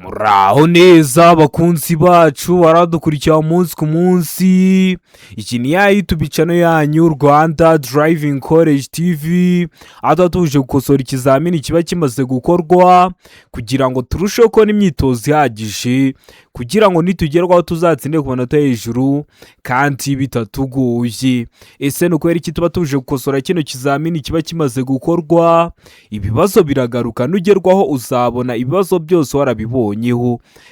Muraho neza bakunzi bacu, baradukurikira umunsi ku munsi. Iki ni ya YouTube channel yanyu, Rwanda Driving College TV, aho tuba tuje gukosora ikizamini kiba kimaze gukorwa kugira ngo turusheho kubona imyitozo ihagije, kugira ngo nitugerwaho tuzatsinde ku manota hejuru kandi bitatugoye. Ese ni ukubera iki tuba tuje gukosora kino kizamini kiba kimaze gukorwa? Ibibazo biragaruka, nugerwaho uzabona ibibazo byose warabibonyeho.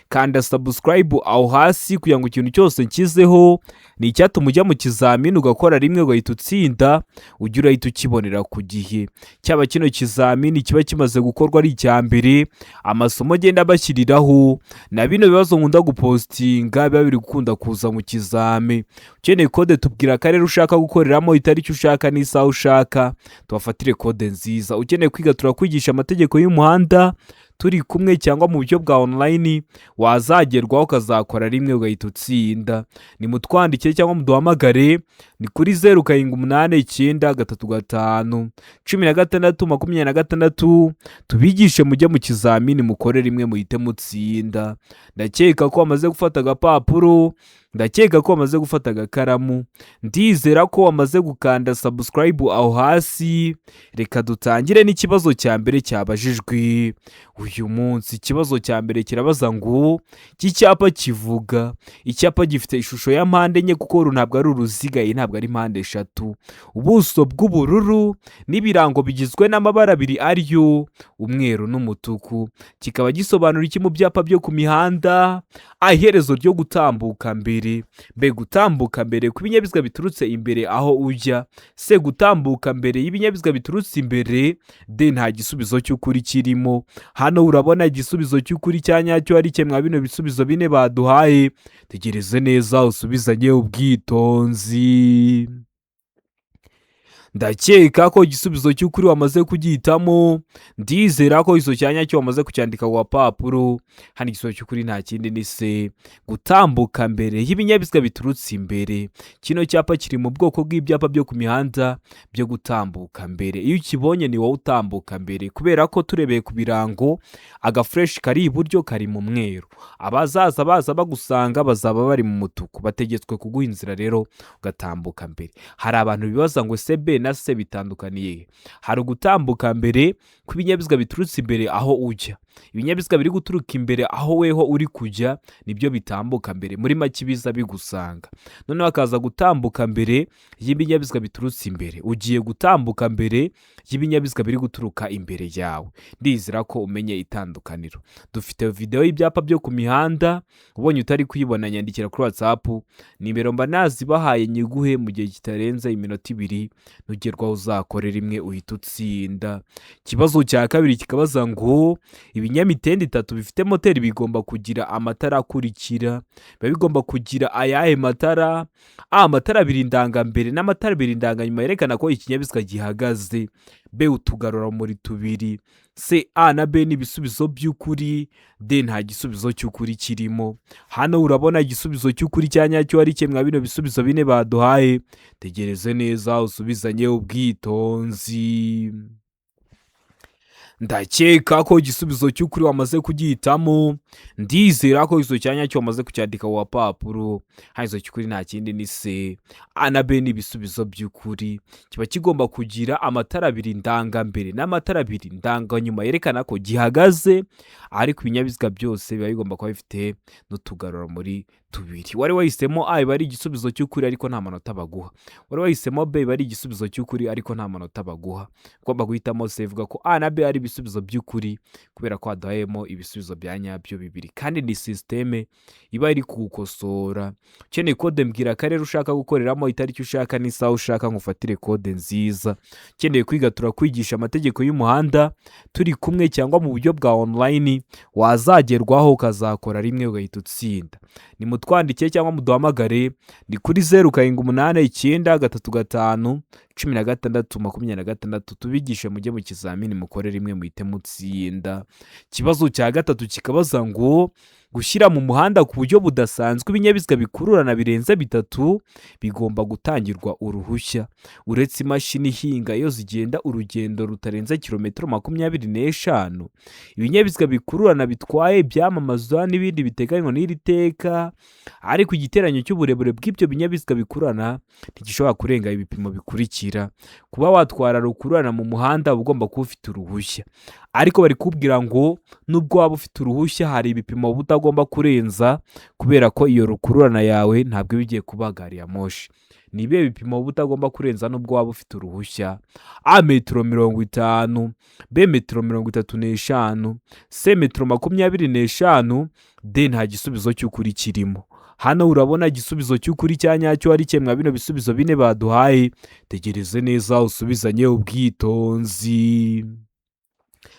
Kanda subscribe aho hasi kugira ngo ikintu cyose nshyizeho ni icyatuma ujya mu kizamini ugakora rimwe ugahita utsinda, ujye urahita ukibonera ku gihe. Cyaba kino kizamini kiba kimaze gukorwa ari icya mbere, amasomo agenda bashyiriraho na bino bibazo nkunda gupostinga biba biri gukunda kuza mu kizami. Ukeneye code, tubwira akarere ushaka gukoreramo, itariki ushaka n'isaha ushaka, tubafatire code nziza. Ukeneye kwiga, turakwigisha amategeko y'umuhanda turi kumwe cyangwa mu buryo bwa online, wazagerwaho ukazakora rimwe ugahita utsinda. Nimutwandikire cyangwa muduhamagare, ni kuri 0789351626, tubigishe mujye mu kizamini mukore rimwe muhite mutsinda. Ndakeka ko wamaze gufata agapapuro, ndakeka ko wamaze gufata agakaramu, ndizera ko wamaze gukanda subscribe aho hasi. Reka dutangire n'ikibazo cya mbere cyabajijwe uyu munsi. Ikibazo cya mbere kirabaza ngo: iki cyapa kivuga, icyapa gifite ishusho ya mpande enye, kuko uru ntabwo ari uruziga, iyi ntabwo ari mpande eshatu, ubuso bw'ubururu n'ibirango bigizwe n'amabara abiri ariyo umweru n'umutuku, kikaba gisobanura iki mu byapa byo ku mihanda? A, iherezo ryo gutambuka mbere; B, gutambuka mbere ku binyabiziga biturutse imbere aho ujya; C, gutambuka mbere y'ibinyabiziga biturutse imbere; D, nta gisubizo cy'ukuri kirimo. Hano urabona igisubizo cy'ukuri cya nyacyo ari mwa bino bisubizo bine baduhaye. Tegereze neza usubizanye ubwitonzi. Ndakeka ko igisubizo cy'ukuri wamaze kugihitamo, ndizera ko igisubizo cya nyacyo wamaze kucyandika ku gapapuro. Hano igisubizo cy'ukuri nta kindi, ni C, gutambuka mbere y'ibinyabiziga biturutse imbere. Kino cyapa kiri mu bwoko bw'ibyapa byo ku mihanda byo gutambuka mbere. Iyo ukibonye ni wowe utambuka mbere, kubera ko turebeye ku birango, agaflèche kari iburyo kari mu mweru, abazaza baza bagusanga bazaba bari mu mutuku, bategetswe kuguha inzira rero ugatambuka mbere. Hari abantu bibaza ngo ese B na C bitandukaniye he? Hari ugutambuka mbere kw'ibinyabiziga biturutse imbere aho ujya. Ibinyabiziga biri guturuka imbere aho weho uri kujya nibyo bitambuka mbere, muri make ibiza bigusanga. Noneho hakaza gutambuka mbere y'ibinyabiziga biturutse imbere, ugiye gutambuka mbere y'ibinyabiziga biri guturuka imbere yawe. Ndizera ko umenye itandukaniro. Dufite videwo y'ibyapa byo ku mihanda, ubonye utari kuyibona nyandikira kuri WhatsApp, nimero mba nazibahaye, nyiguhe mu gihe kitarenze iminota 2. Nugerwaho uzakore rimwe uhita utsinda. Ikibazo cya kabiri kikabaza ngo: ibinyamitende itatu bifite moteri bigomba kugira amatara akurikira. Biba bigomba kugira ayahe matara? A, amatara abiri ndangambere n'amatara abiri ndanganyuma yerekana ko ikinyabiziga gihagaze; B, utugarurarumuri tubiri; C, A na B ni ibisubizo by'ukuri; D, nta gisubizo cy'ukuri kirimo. Hano urabona igisubizo cy'ukuri cya nyacyo ari mwa bino bisubizo bine baduhaye. Tegereze neza usubizanye ubwitonzi. Ndakeka ko igisubizo cy'ukuri wamaze kugihitamo, ndizera ko igisubizo cya nyacyo wamaze kucyandika ku gapapuro. Hano igisubizo cy'ukuri nta kindi, ni C, A na B ni ibisubizo by'ukuri. Kiba kigomba kugira amatara abiri ndangambere n'amatara abiri ndanganyuma yerekana ko gihagaze, ariko ibinyabiziga byose biba bigomba kuba bifite n'utugarurarumuri tubiri. Wari wahisemo A, iba ari igisubizo cy'ukuri ariko nta manota baguha. Wari wahisemo B, iba ari igisubizo cy'ukuri ariko nta manota baguha. Ugomba guhitamo C. Ivuga ko A na B ari ibisubizo by'ukuri kubera ko haduhayemo ibisubizo bya nyabyo bibiri, kandi ni système iba iri kuwukosora. Ukeneye code, mbwira akarere ushaka gukoreramo, itariki ushaka n'isaha ushaka, ngufatire code nziza. Ukeneye kwiga, turakwigisha amategeko y'umuhanda turi kumwe cyangwa mu buryo bwa online, wazagerwaho ukazakora rimwe ugahita utsinda. Nimutwandikire cyangwa muduhamagare, ni kuri 0789351626, tubigishe mujye mu kizamini mukore rimwe muhite mutsinda. Ikibazo cya gatatu kikabaza ngo Gushyira mu muhanda ku buryo budasanzwe ibinyabiziga bikururana birenze bitatu bigomba gutangirwa uruhushya, uretse imashini ihinga iyo zigenda urugendo rutarenze kilometero 25. Ibinyabiziga bikururana bitwaye ibyamamazwa n'ibindi biteganywa n'iri teka, ariko igiteranyo cy'uburebure bw'ibyo binyabiziga bikururana ntigishobora kurenga ibipimo bikurikira. Kuba watwara rukururana mu muhanda uba ugomba kuba ufite uruhushya, ariko bari kukubwira ngo nubwo waba ufite uruhushya hari ibipimo uba utagomba kurenza, kubera ko iyo rukururana yawe ntabwo iba igiye kuba gari ya moshi. Ni ibihe bipimo uba utagomba kurenza nubwo waba ufite uruhushya? A metero 50, B metero 35, C metero 25, D nta gisubizo cy'ukuri kirimo. Hano urabona igisubizo cy'ukuri cya nyacyo ari kimwe bino bisubizo bine baduhaye. Tegereze neza usubizanye ubwitonzi.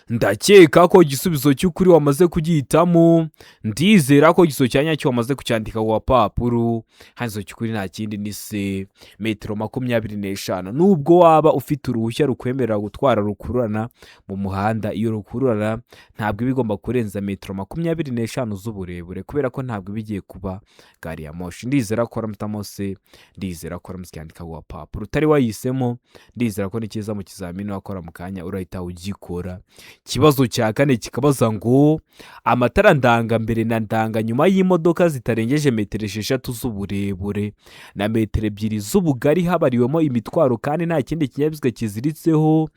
Ndakeka ko igisubizo cy'ukuri wamaze kugihitamo. Ndizera ko igisubizo cya nyacyo wamaze kucyandika ku gapapuro. Hano igisubizo cy'ukuri nta kindi ni C metero 25. Nubwo waba ufite uruhushya rukwemerera gutwara rukururana mu muhanda, iyo rukururana ntabwo iba igomba kurenza metero 25 z'uburebure, kubera ko ntabwo iba igiye kuba gari ya moshi. Ndizera ko waramutamo C, ndizera ko waramutse ucyandika ku gapapuro. Utari wayihisemo, ndizera ko ni cyiza mu kizamini wakora mu kanya urahita ugikora. Ikibazo cya kane kikabaza ngo amatara ndangambere na ndanganyuma y'imodoka zitarengeje metero 6 z'uburebure na metero 2 z'ubugari habariwemo imitwaro kandi nta kindi kinyabiziga kiziritseho,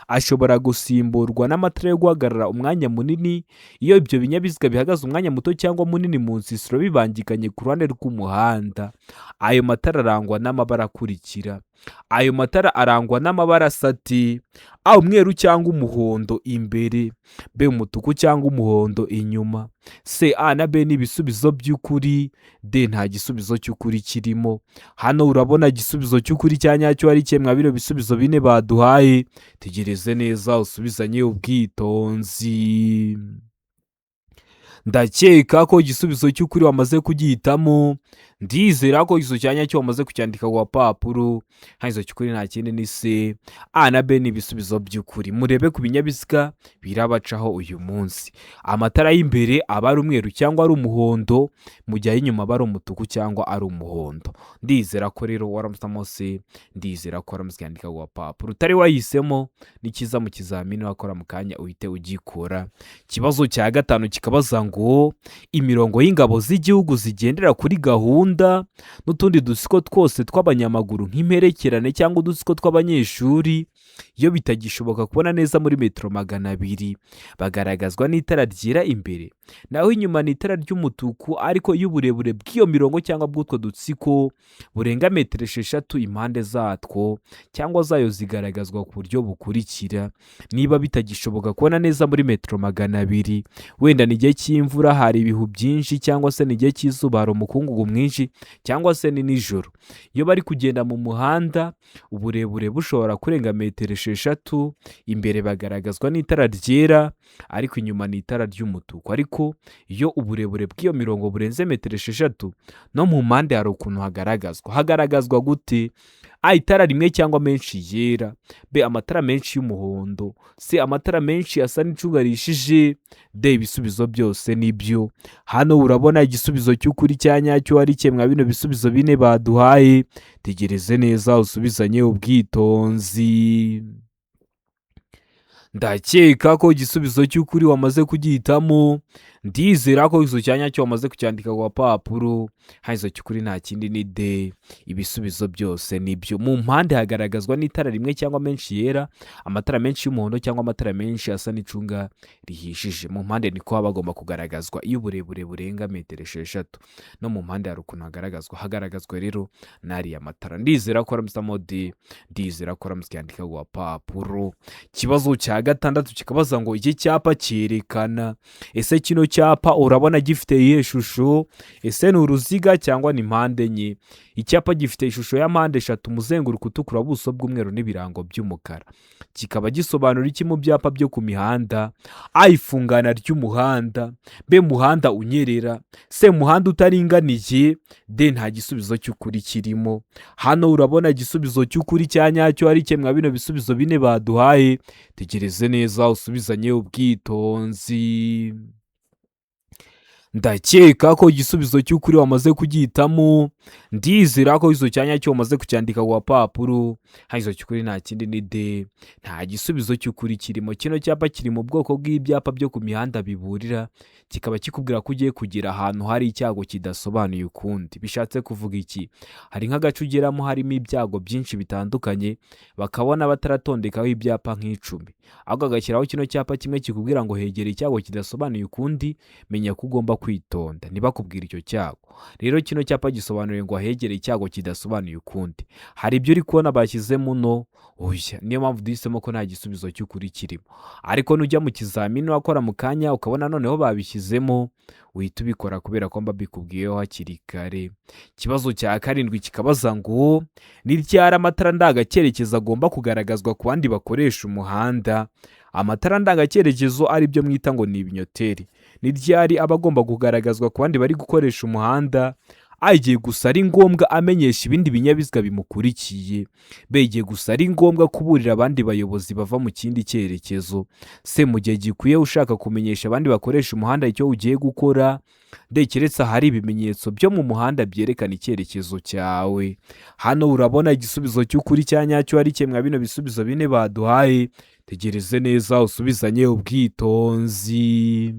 ashobora gusimburwa n'amatara yo guhagarara umwanya munini iyo ibyo binyabiziga bihagaze umwanya muto cyangwa munini mu nsisiro bibangikanye ku ruhande rw'umuhanda. Ayo matara arangwa n'amabara akurikira. Ayo matara arangwa n'amabara asa ati: A umweru cyangwa umuhondo imbere, B umutuku cyangwa umuhondo inyuma, C A na B ni ibisubizo by'ukuri, D nta gisubizo cy'ukuri kirimo. Hano urabona igisubizo cy'ukuri cya nyacyo ari kimwe bino bisubizo bine baduhaye. Tegereze neza usubizanye ubwitonzi. Ndakeka ko igisubizo cy'ukuri wamaze kugihitamo. Ndizera ko igisubizo cya nyacyo wamaze kucyandika ku gapapuro. Hano igisubizo cy'ukuri nta kindi ni C, A na B ni ibisubizo by'ukuri. Murebe ku binyabiziga birabacaho uyu munsi, amatara y'imbere aba ari umweru cyangwa ari umuhondo, mu gihe ay'inyuma aba ari umutuku cyangwa ari umuhondo. Ndizera ko rero waramutamo C, ndizera ko waramutse ucyandika ku gapapuro. Utari wayihisemo, ni cyiza mu kizamini wakora mu kanya uhite ugikora. Ikibazo cya gatanu kikabaza ngo imirongo y'ingabo z'igihugu zigendera kuri gahunda n'utundi dutsiko twose tw'abanyamaguru nk'imperekerane cyangwa udutsiko tw'abanyeshuri, iyo bitagishoboka kubona neza muri metero 200, bagaragazwa n'itara ryera imbere, naho inyuma ni itara ry'umutuku. Ariko iyo uburebure bw'iyo mirongo cyangwa bw'utwo dutsiko burenga metero 6 impande zatwo cyangwa zayo zigaragazwa ku buryo bukurikira. Niba bitagishoboka kubona neza muri metero 200, wenda ni igihe cy'imvura hari ibihu byinshi, cyangwa se ni igihe cy'izuba hari umukungugu mwinshi, cyangwa se ni nijoro, iyo bari kugenda mu muhanda uburebure bushobora kurenga metero 6, imbere bagaragazwa n'itara ryera ariko inyuma ni itara ry'umutuku. Ariko iyo uburebure bw'iyo mirongo burenze metero 6, no mu mpande hari ukuntu hagaragazwa. Hagaragazwa gute? A itara rimwe cyangwa menshi yera, B amatara menshi y'umuhondo, C amatara menshi asa n'icunga rihishije, D ibisubizo byose nibyo. Hano urabona igisubizo cy'ukuri cya nyacyo ari kimwe bino bisubizo bine baduhaye. Tegereze neza usubizanye ubwitonzi. Ndakeka ko igisubizo cy'ukuri wamaze kugihitamo. Ndizera ko igisubizo cya nyacyo wamaze kucyandika ku gapapuro. Hano igisubizo cy'ukuri nta kindi ni D ibisubizo byose nibyo. Mu mpande hagaragazwa n'itara rimwe cyangwa menshi yera, amatara menshi y'umuhondo cyangwa amatara menshi asa n'icunga rihishije. Mu mpande niko haba hagomba kugaragazwa iyo uburebure burenga metero 6. No mu mpande hari ukuntu hagaragazwa. Hagaragazwa rero n'ariya matara. Ndizera ko waramutse D, ndizera ko waramutse ucyandika ku gapapuro. Ikibazo cya gatandatu kikabaza ngo iki cyapa cyerekana. Ese kino cyapa urabona gifite iyihe shusho? Ese ni uruziga cyangwa ni mpande enye? Icyapa gifite ishusho ya mpande eshatu, umuzenguruko utukura, ubuso bw'umweru n'ibirango by'umukara. Kikaba gisobanura iki mu byapa byo ku mihanda? A ifungana ry'umuhanda, B umuhanda unyerera, C umuhanda utaringaniye, D nta gisubizo cy'ukuri kirimo. Hano urabona igisubizo cy'ukuri cya nyacyo ari kimwe bino bisubizo bine baduhaye. Tegereze neza usubizanye ubwitonzi. Ndakeka ko igisubizo cy'ukuri wamaze kugihitamo. Ndizera ko igisubizo cya nyacyo wamaze kucyandika ku gapapuro. Hano igisubizo cy'ukuri nta kindi, ni D. Nta gisubizo cy'ukuri kirimo. Kino cyapa kiri mu bwoko bw'ibyapa byo ku mihanda biburira, kikaba kikubwira ko ugiye kugera ahantu hari icyago kidasobanuye ukundi. Bishatse kuvuga iki? Hari nk'agace ugeramo harimo ibyago byinshi bitandukanye, bakabona bataratondekaho ibyapa nk'icumi, ahubwo bagashyiraho kino cyapa kimwe kikubwira ngo hegera icyago kidasobanuye ukundi, menya ko ugomba kwitonda. Ntibakubwire icyo cyago. Rero kino cyapa gisobanuye ngo ahegereye icyago kidasobanuye ukundi. Hari ibyo uri kubona bashyize muno? Oya. Niyo mpamvu duhisemo ko nta gisubizo cy'ukuri kirimo. Ariko nujya mu kizamini wakora mu kanya ukabona noneho babishyizemo, uhita ubikora kubera ko mbabikubwiyeho hakiri kare. Ikibazo cya karindwi kikabaza ngo: ni ryari amatara ndangacyerekezo agomba kugaragazwa ku bandi bakoresha umuhanda? Amatara ndangacyerekezo, ari byo mwita ngo ni ibinyoteri, ni ryari aba agomba kugaragazwa ku bandi bari gukoresha umuhanda? A, igihe gusa ari ngombwa amenyesha ibindi binyabiziga bimukurikiye. B, igihe gusa ari ngombwa kuburira abandi bayobozi bava mu kindi cyerekezo. C, mu gihe gikwiye ushaka kumenyesha abandi bakoresha umuhanda icyo ugiye gukora. D, keretse ahari ibimenyetso byo mu muhanda byerekana icyerekezo cyawe. Hano urabona igisubizo cy'ukuri cya nyacyo ari kimwe bino bisubizo bine baduhaye. Tegereze neza usubizanye ubwitonzi.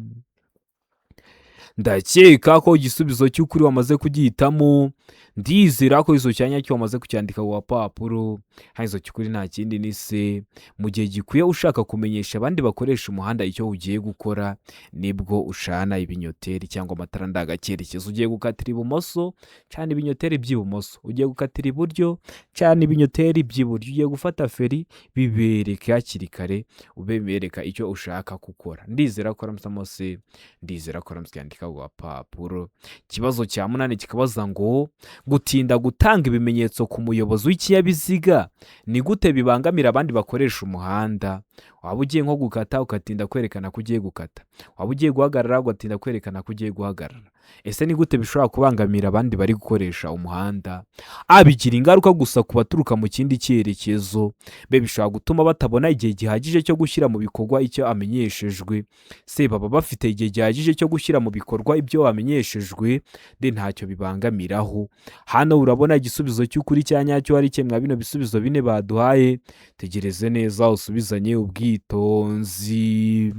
Ndakeka ko igisubizo cy'ukuri wamaze kugihitamo. Ndizera ko igisubizo cya nyacyo wamaze kucyandika ku gapapuro. Hano igisubizo cy'ukuri nta kindi, ni C. Mu gihe gikwiye ushaka kumenyesha abandi bakoresha umuhanda icyo ugiye gukora, nibwo ucana ibinyoteri cyangwa amatara ndangacyerekezo. Ugiye gukatira ibumoso, cana ibinyoteri by'ibumoso. Ugiye gukatira iburyo, cana ibinyoteri by'iburyo. Ugiye gufata feri, bibereke hakiri kare, ubemereka icyo ushaka gukora. Ndizera ko waramutse C. Ndizera ko waramutse yandika ku gapapuro. Ikibazo cya munani kikabaza ngo: gutinda gutanga ibimenyetso ku muyobozi w'ikinyabiziga ni gute bibangamira abandi bakoresha umuhanda? Waba ugiye nko gukata, ugatinda kwerekana ko ugiye gukata. Waba ugiye guhagarara, ugatinda kwerekana ko ugiye guhagarara. Ese ni gute bishobora kubangamira abandi bari gukoresha umuhanda? A, bigira ingaruka gusa ku baturuka mu kindi cyerekezo. B, bishobora gutuma batabona igihe gihagije cyo gushyira mu bikorwa icyo amenyeshejwe. C, baba bafite igihe gihagije cyo gushyira mu bikorwa ibyo bamenyeshejwe. D, ntacyo bibangamiraho. Hano urabona igisubizo cy'ukuri cya nyacyo ari kimwe bino bisubizo bine baduhaye. Tegereze neza usubizanye ubwitonzi.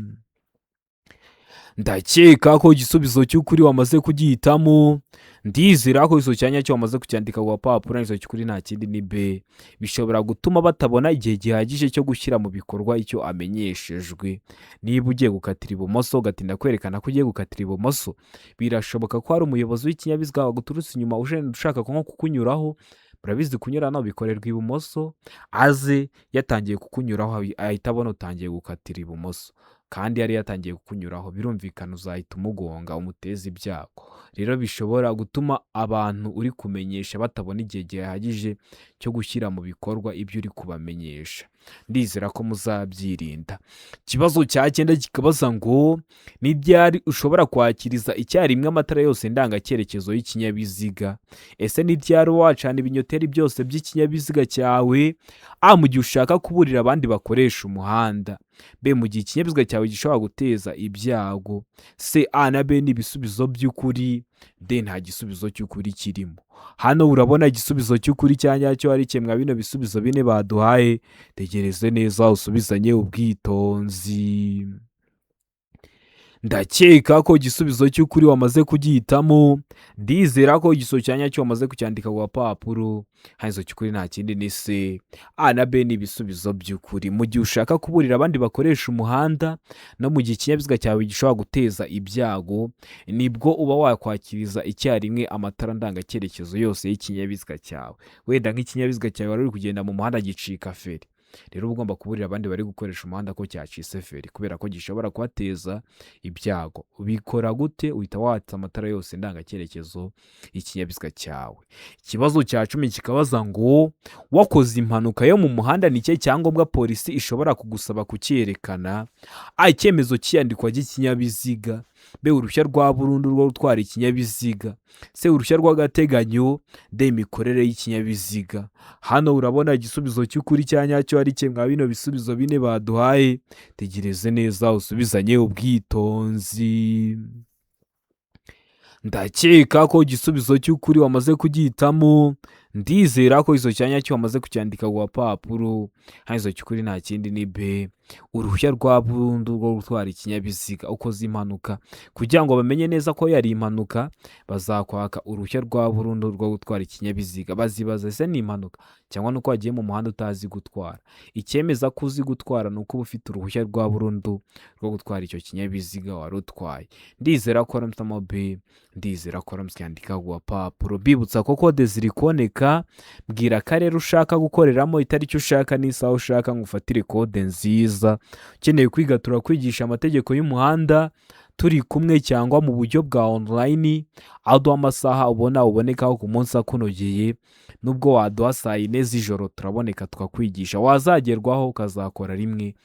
Ndakeka ko igisubizo cy'ukuri wamaze kugihitamo. Ndizera ko igisubizo cya nyacyo wamaze kucyandika ku gapapuro. Igisubizo cy'ukuri nta kindi, ni B. Bishobora gutuma batabona igihe gihagije cyo gushyira mu bikorwa icyo amenyeshejwe. Niba ugiye gukatira ibumoso, ugatinda kwerekana ko ugiye gukatira ibumoso, birashoboka ko hari umuyobozi w'ikinyabiziga waguturutse inyuma ushaka nko kukunyuraho. Murabizi, kunyuranaho bikorerwa ibumoso. Aze yatangiye kukunyuraho, ahita abona utangiye gukatira ibumoso kandi yari yatangiye kukunyuraho. Birumvikana uzahita umugonga, umuteze ibyago. Rero bishobora gutuma abantu uri kumenyesha batabona igihe gihagije cyo gushyira mu bikorwa ibyo uri kubamenyesha. Ndizera ko muzabyirinda. Ikibazo cya cyenda kikabaza ngo: ni ryari ushobora kwakiriza icyarimwe amatara yose ndangacyerekezo y'ikinyabiziga? Ese ni ryari wacana ibinyoteri byose by'ikinyabiziga cyawe? A, mu gihe ushaka kuburira abandi bakoresha umuhanda. B, mu gihe ikinyabiziga cyawe gishobora guteza ibyago. C, A na B ni ibisubizo by'ukuri. D, nta gisubizo cy'ukuri kirimo. Hano urabona igisubizo cy'ukuri cya nyacyo ari kimwe bino bisubizo bine baduhaye. Tegereze neza usubizanye ubwitonzi. Ndakeka ko igisubizo cy'ukuri wamaze kugihitamo. Ndizera ko igisubizo cya nyacyo wamaze kucyandika ku gapapuro. Hano igisubizo cy'ukuri nta kindi, ni C. A na B ni ibisubizo by'ukuri. Mu gihe ushaka kuburira abandi bakoresha umuhanda no mu gihe ikinyabiziga cyawe gishobora guteza ibyago, nibwo uba wakwakiriza icyarimwe amatara ndangacyerekezo yose y'ikinyabiziga cyawe. Wenda nk'ikinyabiziga cyawe wari uri kugenda mu muhanda gicika feri, rero uba ugomba kuburira abandi bari gukoresha umuhanda ko cyacitse feri kubera ko gishobora kubateza ibyago. Ubikora gute? Uhita watsa amatara yose ndangacyerekezo y'ikinyabiziga cyawe. Ikibazo cya 10 kikabaza ngo: wakoze impanuka yo mu muhanda, ni ikihe cyangombwa polisi ishobora kugusaba kucyerekana? A, icyemezo cy'iyandikwa ry'ikinyabiziga. B, uruhushya rwa burundu rwo gutwara ikinyabiziga. C, uruhushya rw'agateganyo. D, imikorere y'ikinyabiziga. Hano urabona igisubizo cy'ukuri cya nyacyo ari kimwe bino bisubizo bine baduhaye. Tegereze neza usubizanye ubwitonzi. Ndakeka ko igisubizo cy'ukuri wamaze kugihitamo. Ndizera ko izo cyanya cyo wamaze kucyandika ku gapapuro. Hano izo cy'ukuri nta kindi ni B, uruhushya rwa burundu rwo gutwara ikinyabiziga. Ukoze impanuka, kugira ngo bamenye neza ko yari impanuka, bazakwaka uruhushya rwa burundu rwo gutwara ikinyabiziga. Bazibaza ese ni impanuka cyangwa nuko wagiye mu muhanda utazi gutwara? Icyemeza ko uzi gutwara ni uko uba ufite uruhushya rwa burundu rwo gutwara icyo kinyabiziga wari utwaye. Ndizera ko waramutse B, ndizera ko waramutse yandika ku gapapuro. Mbibutsa ko kode ziri kuboneka. Mbwira akarere ushaka gukoreramo, itariki ushaka n'isaha ushaka, ngo ufatire kode nziza. Ukeneye kwiga, turakwigisha amategeko y'umuhanda turi kumwe cyangwa mu buryo bwa online, aho duha amasaha ubona ubonekaho ku munsi akunogeye. Nubwo waduha saa 4 z'ijoro turaboneka tukakwigisha, wazagerwaho ukazakora rimwe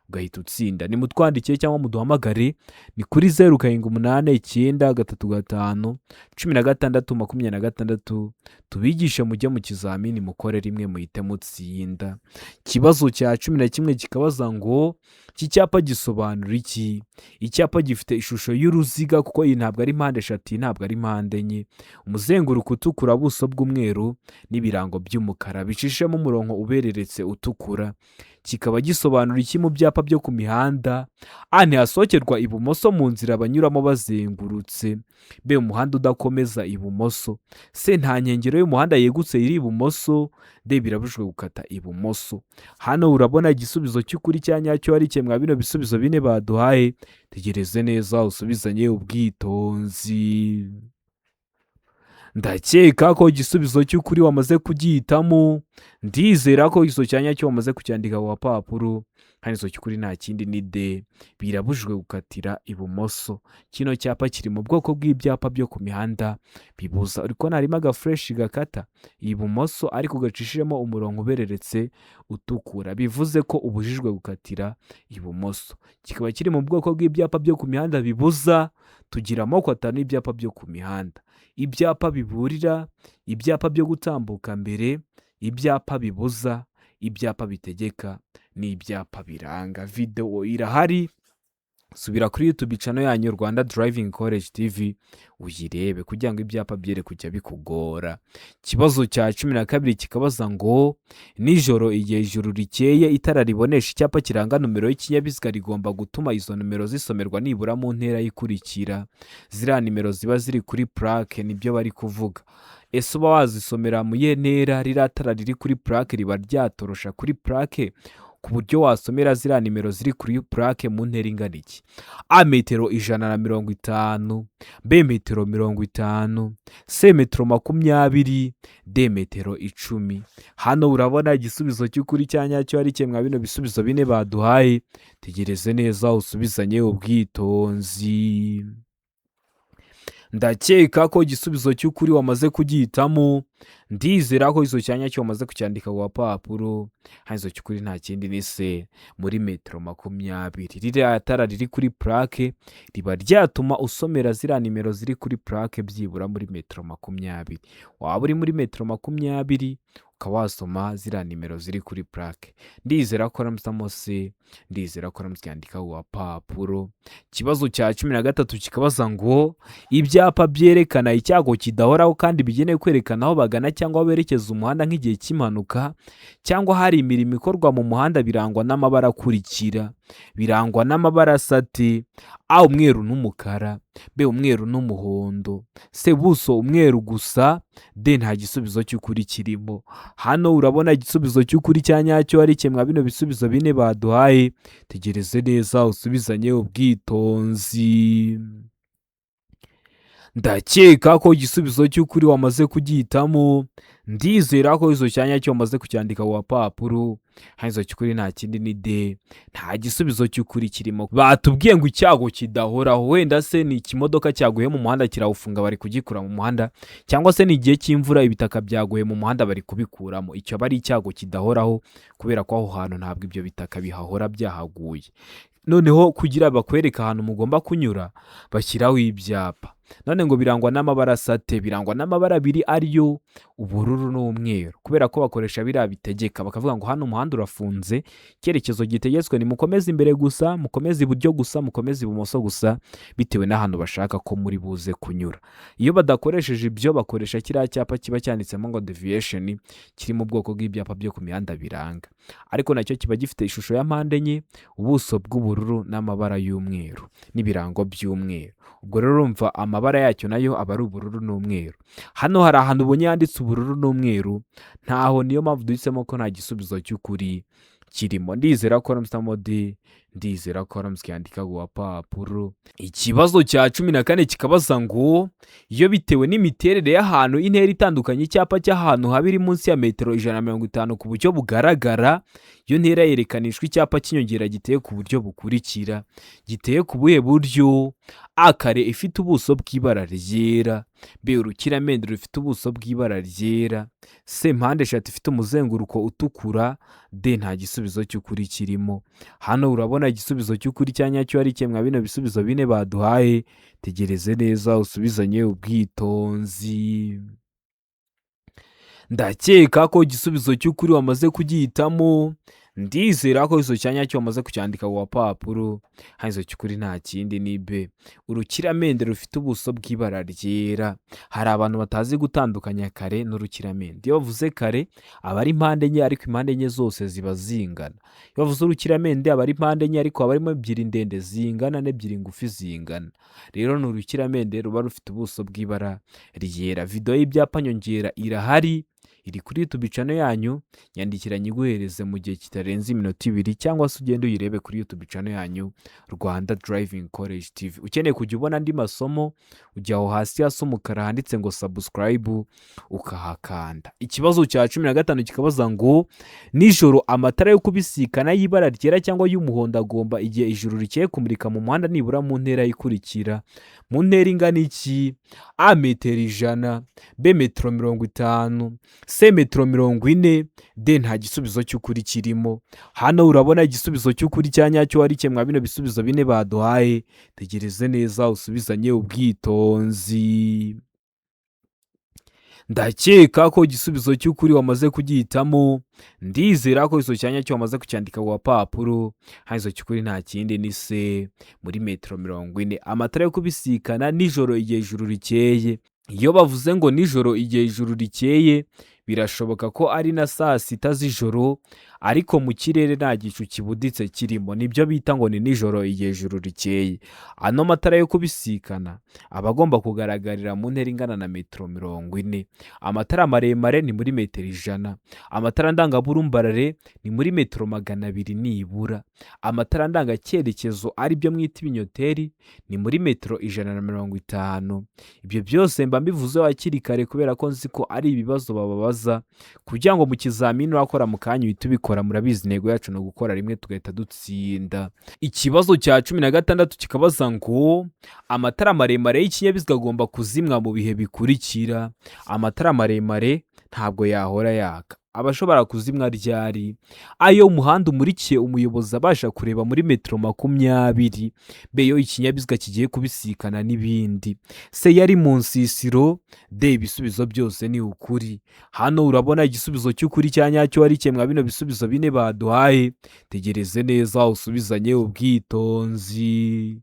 ugahita utsinda. Nimutwandikiye cyangwa muduhamagare, ni kuri 0 7 8 9 3 5 16 26, tubigishe mujye mu kizamini mukore rimwe muhite mutsinda. Ikibazo cya 11 kikabaza ngo iki cyapa gisobanura iki? Icyapa gifite ishusho y'uruziga, kuko iyi ntabwo ari mpande eshatu, iyi ntabwo ari mpande enye, umuzenguruko utukura, ubuso bw'umweru n'ibirango by'umukara bicishemo umurongo ubereretse utukura, kikaba gisobanura iki mu byapa byo ku mihanda? A, ntihasohokerwa ibumoso mu nzira banyuramo bazengurutse. B, umuhanda udakomeza ibumoso. C, nta nkengero y'umuhanda yegutse iri ibumoso. D, birabujijwe gukata ibumoso. Hano urabona igisubizo cy'ukuri cya nyacyo ari kimwe bino bisubizo bine baduhaye. Tegereze neza usubizanye ubwitonzi. Ndakeka ko igisubizo cy'ukuri wamaze kugihitamo. Ndizera ko igisubizo cya nyacyo wamaze kucyandika ku gapapuro. Hano igisubizo cy'ukuri nta kindi ni D, birabujijwe gukatira ibumoso. Kino cyapa kiri mu bwoko bw'ibyapa byo ku mihanda bibuza. Uri kubona harimo agafureshi gakata ibumoso ariko gacishijemo umurongo ubereretse utukura, bivuze ko ubujijwe gukatira ibumoso. Kikaba kiri mu bwoko bw'ibyapa byo ku mihanda bibuza. Tugira amoko atanu y'ibyapa byo ku mihanda: ibyapa biburira, ibyapa byo gutambuka mbere, ibyapa bibuza, ibyapa bitegeka n'ibyapa biranga. Videwo irahari, subira kuri YouTube channel yanyu Rwanda Driving College TV uyirebe, kugira ngo ibyapa byere kujya bikugora. Ikibazo cya 12 kikabaza ngo nijoro igihe ijuru rikeye, itara ribonesha icyapa kiranga nomero y'ikinyabiziga rigomba gutuma izo nomero zisomerwa nibura mu ntera ikurikira. Ziriya nimero ziba ziri kuri plaque nibyo bari kuvuga. Ese uba wazisomera mu iyihe ntera? Ririya tara riri kuri plaque riba ryatorosha kuri plaque ku buryo wasomera ziriya nimero ziri kuri plaque mu ntera ingana iki? A, metero 150, B, metero 50, C, metero 20, D, metero 10. Hano urabona igisubizo cy'ukuri cya nyacyo ari kimwe bino bisubizo bine baduhaye. Tegereze neza usubizanye ubwitonzi. Ndakeka ko igisubizo cy'ukuri wamaze kugihitamo. Ndizera ko igisubizo cya nyacyo wamaze kucyandika ku gapapuro. Hano igisubizo cy'ukuri nta kindi ni C, muri metero 20. Ririya tara riri kuri plaque riba ryatuma usomera ziriya nimero ziri kuri plaque byibura muri metero 20. Waba uri muri metero 20 ukaba wasoma ziriya nimero ziri kuri plaque. Ndizera ko waramutse C, ndizera ko waramutse yandika ku gapapuro. Ikibazo cya 13 kikabaza ngo ibyapa byerekana icyago kidahoraho kandi bigenewe kwerekana aho bagana cyangwa aho berekeza umuhanda nk'igihe cy'impanuka cyangwa hari imirimo ikorwa mu muhanda birangwa n'amabara akurikira. Birangwa n'amabara asa ate? A, umweru n'umukara, B, umweru n'umuhondo, C, ubuso umweru gusa, D, nta gisubizo cy'ukuri kirimo. Hano urabona igisubizo cy'ukuri cya nyacyo ari kimwe bino bisubizo bine baduhaye. Tegereze neza usubizanye ubwitonzi. Ndakeka ko igisubizo cy'ukuri wamaze kugihitamo. Ndizera ko igisubizo cya nyacyo wamaze kucyandika ku gapapuro. Hano igisubizo cy'ukuri nta kindi ni D, nta gisubizo cy'ukuri kirimo. Batubwiye ngo icyago kidahoraho, wenda se ni ikimodoka cyaguye mu muhanda kirawufunga bari kugikura mu muhanda, cyangwa se ni igihe cy'imvura ibitaka byaguye mu muhanda bari kubikuramo. Icyo aba ari icyago kidahoraho kubera ko aho hantu ntabwo ibyo bitaka bihahora byahaguye. Noneho kugira bakwereke ahantu mugomba kunyura bashyiraho ibyapa. None ngo birangwa n'amabara asate? Birangwa n'amabara abiri, ariyo ubururu n'umweru, kubera ko bakoresha biriya bitegeka, bakavuga ngo hano umuhanda urafunze, icyerekezo gitegetswe ni mukomeze imbere gusa, mukomeze iburyo gusa, mukomeze ibumoso gusa, bitewe n'ahantu bashaka ko muri buze kunyura. Iyo badakoresheje ibyo, bakoresha kiriya cyapa kiba cyanditsemo ngo deviation, kiri mu bwoko bw'ibyapa byo ku mihanda biranga, ariko nacyo kiba gifite ishusho ya mpande enye, ubuso bw'ubururu n'amabara y'umweru n'ibirango by'umweru. Ubwo rero urumva amabara yacyo nayo aba ari ubururu n'umweru. Hano hari ahantu ubonye handitse ubururu n'umweru? Ntaho. Niyo mpamvu duhisemo ko nta gisubizo cy'ukuri kirimo. Ndizera ko waramutse D, ndizera ko waramutse yandika ku gapapuro. Ikibazo cya 14 kikabaza ngo iyo bitewe n'imiterere y'ahantu, intera itandukanye icyapa cy'ahantu haba iri munsi ya metero 150 ku buryo bugaragara, iyo ntera yerekanishwa icyapa cy'inyongera giteye ku buryo bukurikira. Giteye ku buhe buryo? A, kare ifite ubuso bw'ibara ryera; B, urukiramende rufite ubuso bw'ibara ryera; C, mpande eshatu ifite umuzenguruko utukura; D, nta gisubizo cy'ukuri kirimo. Hano urabona igisubizo cy'ukuri cya nyacyo ari kimwe bino bisubizo bine baduhaye? Tegereze neza, usubizanye ubwitonzi. Ndakeka ko igisubizo cy'ukuri wamaze kugihitamo. Ndizera ko igisubizo cya nyacyo wamaze kucyandika ku gapapuro. Hano igisubizo cy'ukuri nta kindi, ni B, urukiramende rufite ubuso bw'ibara ryera. Hari abantu batazi gutandukanya kare n'urukiramende. Iyo bavuze kare aba ari mpande enye, ariko impande enye zose ziba zingana. Iyo bavuze urukiramende aba ari mpande enye, ariko haba harimo ebyiri ndende zingana n'ebyiri ngufi zingana. Rero ni urukiramende ruba rufite ubuso bw'ibara ryera. Videwo y'ibyapa nyongera irahari, iri kuri YouTube channel yanyu. Nyandikira nyiguhereze mu gihe kitarenze iminota 2, cyangwa se ugende uyirebe kuri YouTube channel yanyu, Rwanda Driving College TV. Ukeneye kujya ubona andi masomo, ujya aho hasi hasa umukara handitse ngo subscribe, ukahakanda. Ikibazo cya 15 kikabaza ngo nijoro amatara yo kubisikana y'ibara ryera cyangwa y'umuhondo agomba, igihe ijuru rikeye, kumurika mu muhanda nibura mu ntera ikurikira. Mu ntera ingana iki? A, metero 100; B, metero 50; C, metero 40; D, nta gisubizo cy'ukuri kirimo. Hano urabona igisubizo cy'ukuri cya nyacyo ari kimwe bino bisubizo bine baduhaye? Tegereze neza, usubizanye ubwitonzi. Ndakeka ko igisubizo cy'ukuri wamaze kugihitamo. Ndizera ko igisubizo cya nyacyo wamaze kucyandika ku gapapuro. Hano igisubizo cy'ukuri nta kindi, ni C, muri metero 40. Amatara yo kubisikana nijoro igihe ijuru rikeye. Iyo bavuze ngo nijoro igihe ijuru rikeye, birashoboka ko ari na saa sita z'ijoro, ariko mu kirere nta gicu kibuditse kirimo, nibyo bita ngo ni nijoro igihe ijuru rikeye. Ano matara yo kubisikana aba agomba kugaragarira mu ntera ingana na metero 40. Amatara maremare ni muri metero 100, amatara ndangaburumbarare ni muri metero 200 nibura, amatara ndangacyerekezo, ari byo mwita ibinyoteri, ni muri metero 150. Ibyo byose mba mbivuzeho hakiri kare kubera ko nzi ko ari ibibazo bababaza, kugira ngo mu kizamini urakora mu kanya uhite ubikora. Murabizi, intego yacu ni ugukora rimwe tugahita dutsinda. Ikibazo cya 16 kikabaza ngo amatara maremare y'ikinyabiziga agomba kuzimwa mu bihe bikurikira. Amatara maremare ntabwo yahora yaka, aba ashobora kuzimwa ryari? Ayo umuhanda umurikiye umuyobozi abasha kureba muri metero 20; B, iyo ikinyabiziga kigiye kubisikana n'ibindi; C, yari mu nsisiro; D, ibisubizo byose ni ukuri. Hano urabona igisubizo cy'ukuri cya nyacyo ari kimwe bino bisubizo bine baduhaye? Tegereze neza, usubizanye ubwitonzi.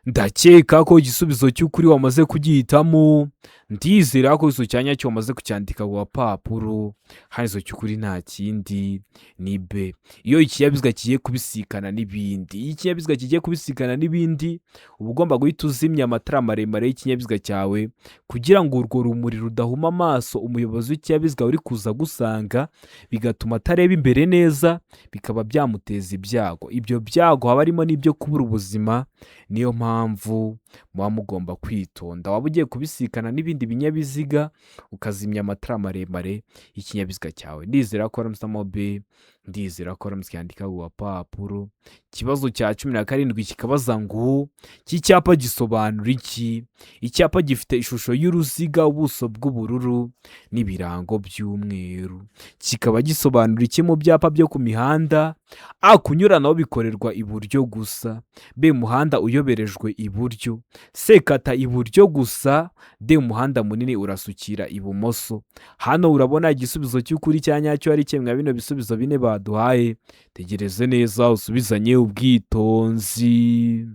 Ndakeka ko igisubizo cy'ukuri wamaze kugihitamo. Ndizera ko igisubizo cya nyacyo wamaze kucyandika ku gapapuro. Hano igisubizo cy'ukuri nta kindi, ni B, iyo ikinyabiziga kigiye kubisikana n'ibindi. Iyo ikinyabiziga kigiye kubisikana n'ibindi, uba ugomba guhita uzimya amatara maremare y'ikinyabiziga cyawe, kugira ngo urwo rumuri rudahuma amaso umuyobozi w'ikinyabiziga uri kuza agusanga, bigatuma atareba imbere neza, bikaba byamuteza ibyago. Ibyo byago haba harimo n'ibyo kubura ubuzima. Niyo mpamvu muba mugomba kwitonda, waba ugiye kubisikana n'ibindi binyabiziga ukazimya amatara maremare y'ikinyabiziga cyawe. Ndizera ko waramutse B, ndizera ko waramutse yandika ku gapapuro. Ikibazo cya 17 kikabaza ngo iki cyapa gisobanura iki? Icyapa gifite ishusho y'uruziga, ubuso bw'ubururu n'ibirango by'umweru, kikaba gisobanura iki mu byapa byo ku mihanda? A, kunyuranaho bikorerwa iburyo gusa; B, umuhanda uyoberejwe iburyo. iburyo. C, kata iburyo gusa. D, umuhanda munini urasukira ibumoso. Hano urabona igisubizo cy'ukuri cya nyacyo ari kimwe bino bisubizo bine baduhaye. Tegereze neza usubizanye ubwitonzi.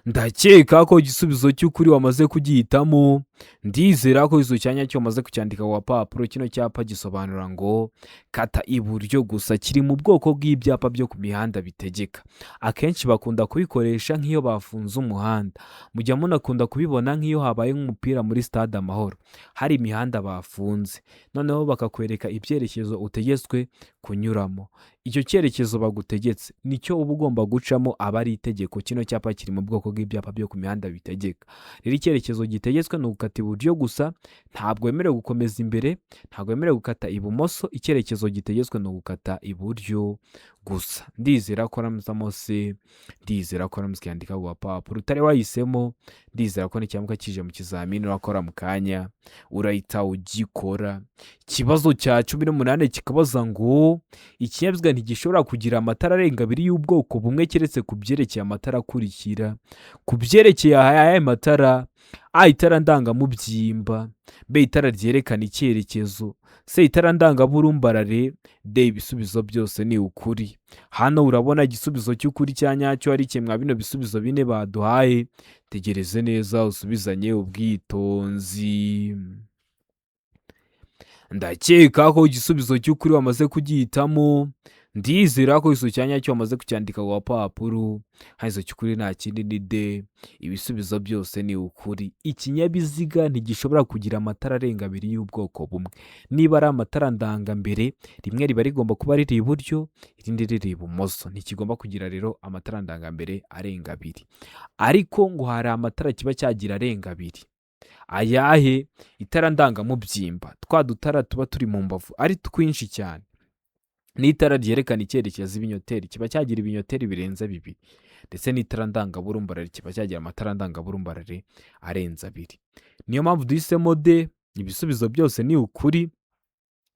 Ndakeka ko igisubizo cy'ukuri wamaze kugihitamo. Ndizera ko igisubizo cya nyacyo wamaze kucyandika ku gapapuro. Kino cyapa gisobanura ngo kata iburyo gusa. Kiri mu bwoko bw'ibyapa byo ku mihanda bitegeka. Akenshi bakunda kubikoresha nk'iyo bafunze umuhanda. Mujya munakunda kubibona nk'iyo habaye nk'umupira muri Stade Amahoro, hari imihanda bafunze, noneho bakakwereka ibyerekezo utegetswe kunyuramo. Icyo cyerekezo bagutegetse nicyo uba ugomba gucamo, aba ari itegeko. Kino cyapa kiri mu bwoko bw'ibyapa byo ku mihanda bitegeka. Rero icyerekezo gitegetswe ni ugukata iburyo gusa. Ntabwo wemerewe gukomeza imbere, ntabwo wemerewe gukata ibumoso. Icyerekezo gitegetswe ni ugukata iburyo gusa. Ndizera ko aramutse se, ndizera ko aramutse yandika ku gapapuro utari wahisemo. Ndizera ko nicyamuka kije mu kizamini urakora mu kanya urahita ugikora. Ikibazo cya 18 kikabaza ngo ikinyabiziga ntigishobora kugira amatara arenga abiri y'ubwoko bumwe keretse ku byerekeye amatara akurikira. Ku byerekeye aya matara: A, itara ndangamubyimba; B, itara ryerekana icyerekezo; C, itara ndangaburumbarare; D, ibisubizo byose ni ukuri. Hano urabona igisubizo cy'ukuri cya nyacyo ari kimwe bino bisubizo bine baduhaye. Tegereze neza usubizanye ubwitonzi. Ndakeka ko igisubizo cy'ukuri wamaze kugihitamo. Ndizera ko igisubizo cya nyacyo wamaze kucyandika ku gapapuro. Hano igisubizo cy'ukuri nta kindi, ni D, ibisubizo byose ni ukuri. Ikinyabiziga ntigishobora kugira amatara arenga abiri y'ubwoko bumwe. Niba ari amatara ndangambere, rimwe riba rigomba kuba riri iburyo, irindi riri ibumoso. Ntikigomba kugira rero amatara ndangambere arenga abiri. Ariko ngo hari amatara kiba cyagira arenga abiri. Ayahe? Itara ndangamubyimba, twa dutara tuba turi mu mbavu ari twinshi cyane, n'itara ryerekana icyerekezo, ibinyoteri, kiba cyagira ibinyoteri birenze bibiri, ndetse n'itara ndangaburumbarare kiba cyagira amatara ndangaburumbarare arenze abiri. Niyo mpamvu duhisemo D, ibisubizo byose ni ukuri.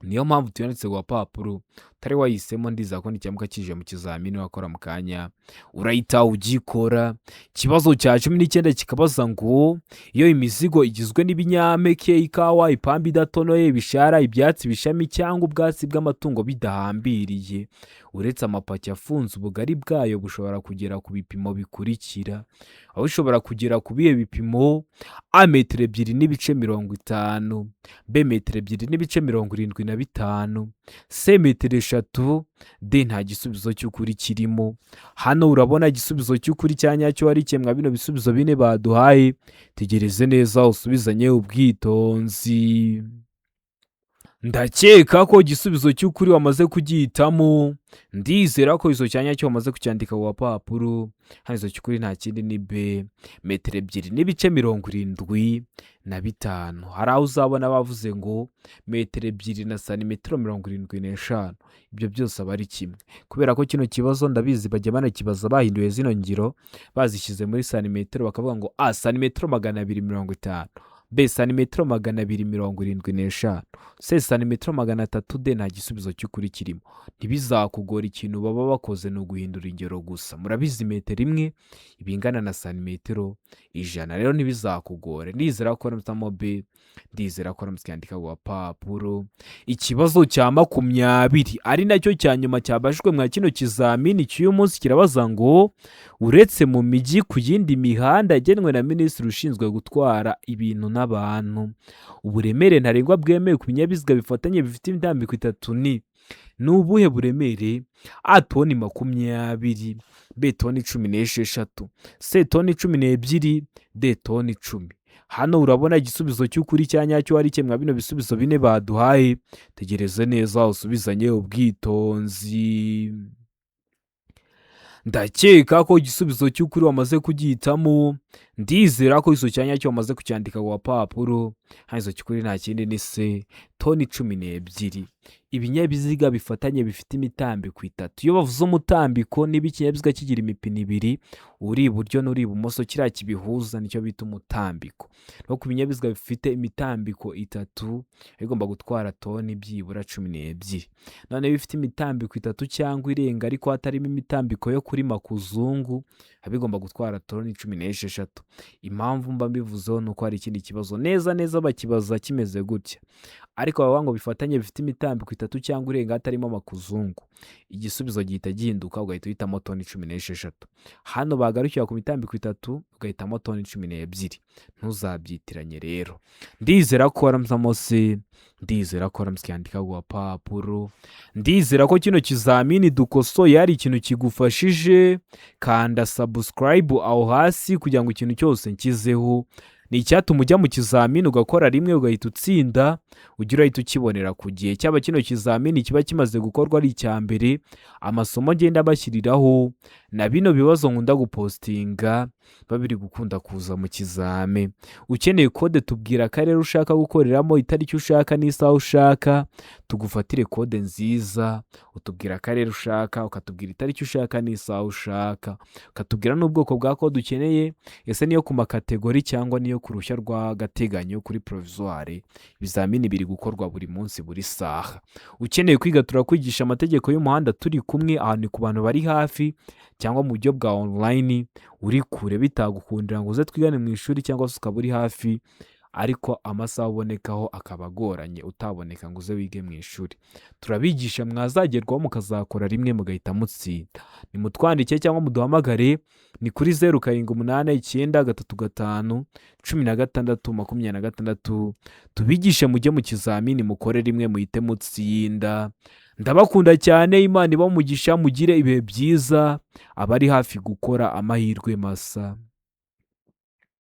Niyo mpamvu tuyanditse ku gapapuro. Utari wahisemo, ndizera ko nicyamuka kije mu kizamini wakora mu kanya urahita ugikora. Ikibazo cya 19 kikabaza ngo iyo imizigo igizwe n'ibinyampeke, ikawa, ipamba idatonoye, ibishara, ibyatsi bishami cyangwa ubwatsi bw'amatungo bidahambiriye, uretse amapaki afunze, ubugari bwayo bushobora kugera ku bipimo bikurikira. Aho ushobora kugera ku bihe bipimo? A, metero 2.50; B, metero 2.75; C, metero 3; D, nta gisubizo cy'ukuri kirimo. Hano urabona igisubizo cy'ukuri cya nyacyo ari kimwe bino bisubizo bine baduhaye. Tegereze neza usubizanye ubwitonzi. Ndakeka ko igisubizo cy'ukuri wamaze kugihitamo. Ndizera ko igisubizo cya nyacyo wamaze kucyandika ku gapapuro. Hano igisubizo cy'ukuri nta kindi, ni B, metero 2.75. Hari aho uzabona bavuze ngo metero 2 na santimetero 75, ibyo byose aba ari kimwe. Kubera ko kino kibazo ndabizi bajya banakibaza bahinduye zino ngiro, bazishyize muri santimetero, bakavuga ngo A, santimetero 250; B, santimetero 275; C, santimetero 300; D, nta gisubizo cy'ukuri kirimo. Ntibizakugora, ikintu baba bakoze ni uguhindura ingero gusa. Murabizi, metero imwe iba ingana na santimetero 100. Rero ntibizakugore. Ndizera ko waramutse B, ndizera ko waramutse yandika ku gapapuro. Ikibazo cya 20, ari nacyo cya nyuma cyabajijwe mwa kino kizamini cy'uyu munsi, kirabaza ngo uretse mu mijyi, ku yindi mihanda yagenwe na minisitiri ushinzwe gutwara ibintu n'abantu, uburemere ntarengwa bwemewe ku binyabiziga bifatanye bifite imitambiko itatu ni ubuhe buremere? A, toni 20; B, toni 16; C, toni 12; D, toni 10. Hano urabona igisubizo cy'ukuri cya nyacyo ari kimwe bino bisubizo bine baduhaye. Tegereze neza usubizanye ubwitonzi. Ndakeka ko igisubizo cy'ukuri wamaze kugihitamo. Ndizera ko iso cyanya cyo wamaze kucyandika ku gapapuro. Hano iso cy'ukuri nta kindi ni C, toni 12. Ibinyabiziga bifatanye bifite imitambiko itatu. Iyo bavuze umutambiko, niba ikinyabiziga kigira imipine ibiri, uri iburyo n'uri ibumoso, kiriya kibihuza nicyo bita umutambiko. No ku binyabiziga bifite imitambiko itatu bigomba gutwara toni byibura 12. Noneho bifite imitambiko itatu cyangwa irenga ariko hatarimo imitambiko yo kuri makuzungu, biba bigomba gutwara toni 16. Impamvu mba mbivuzeho ni uko hari ikindi kibazo neza neza bakibaza kimeze gutya, ariko bavuga ngo bifatanye bifite imitambiko itatu cyangwa irenga hatarimo amakuzungu, igisubizo gihita gihinduka, ugahita uhitamo toni 16. Hano bagarukira ku mitambiko itatu, ugahitamo toni 12. Ntuzabyitiranye rero. Ndizera ko waramutse C, ndizera ko waramutse yandika ku gapapuro, ndizera ko kino kizamini dukosoye hari ikintu kigufashije. Kanda subscribe aho hasi kugira ngo ikintu cyose nkizeho ni icyatuma ujya mu kizamini ugakora rimwe ugahita utsinda, ujya urahita ukibonera ku gihe. Cyaba kino kizamini kiba kimaze gukorwa ari icya mbere, amasomo ngenda bashyiriraho na bino bibazo nkunda gupostinga biba biri gukunda kuza mu kizame. Ukeneye kode, tubwira akarere ushaka gukoreramo, itariki ushaka n'isaha ushaka, tugufatire kode nziza. Utubwira akarere ushaka, ukatubwira itariki ushaka n'isaha ushaka, ukatubwira n'ubwoko bwa kode ukeneye, ese niyo ku makategori cyangwa niyo ku ruhushya rw'agateganyo kuri provisoire. Ibizamini biri gukorwa buri munsi, buri saha. Ukeneye kwiga, turakwigisha amategeko y'umuhanda turi kumwe. Aha ni ku bantu bari hafi cyangwa mu buryo bwa online. Uri kure bitagukundira ngo uze twigane mu ishuri, cyangwa se ukaba uri hafi ariko amasaha ubonekaho akaba agoranye, utaboneka ngo uze wige mu ishuri, turabigisha mwazagerwaho mukazakora rimwe mugahita mutsinda. Nimutwandike cyangwa muduhamagare, ni kuri 0789351626, tubigishe mujye mu kizamini mukore rimwe muhite mutsinda. Ndabakunda cyane, Imana ibamugisha, mugire ibihe byiza, abari hafi gukora amahirwe masa.